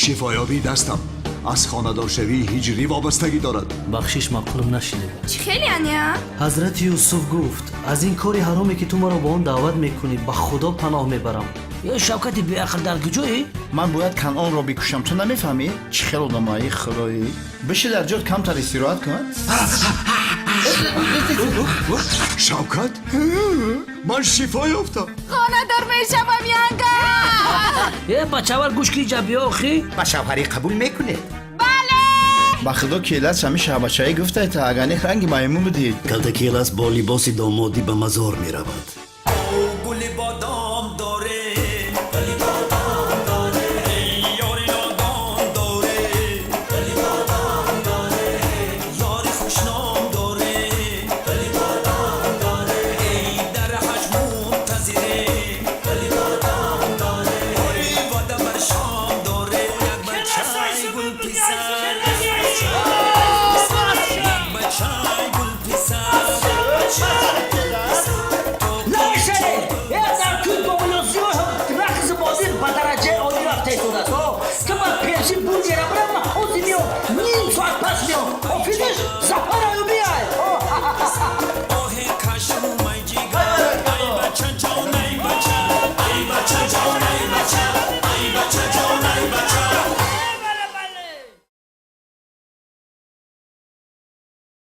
Шифоёбии дастам аз хонадоршавии ҳиҷрӣ вобастагӣ дорад. Бахшиш, маъқулам нашинед. Чӣ хеле аня? Ҳазрати Юсуф гуфт: аз ин кори ҳароме, ки ту маро ба он даъват мекунӣ, ба Худо паноҳ мебарам. Е, Шавкати беақл, дар куҷоӣ? Ман бояд Канъонро бикушам, ту намефаҳмӣ? Чӣ хел одамои, худоӣ! Биши дар ҷот, камтар истироҳат кун. Шавкат, ман шифо ёфтам. Хонадор мешавам, янга. Е, бачавар, гӯш ки, иҷа биё охӣ. Ба шавҳарӣ қабул мекунед? Ба худо, келас ҳами шаҳбачаӣ гуфтайта, агани ранги маймун будӣ. Калтакелас бо либоси домодӣ ба мазор меравад. Гули бодом доре, гули бодом доре, ёри нодон доре, гули бодом доре, ёри хушном доре, гули бодом доре, эй дар ҳаҷ мунтазире, гули бодом доре, ой вада бар шом доре, як бачаи гул писар, як бачаи гул писар. Намешаве! Е, дар кӯй бобилозиё рақси бозӣ ба дараҷаи олӣ рафта истодааст. О, ту ба перси бургера.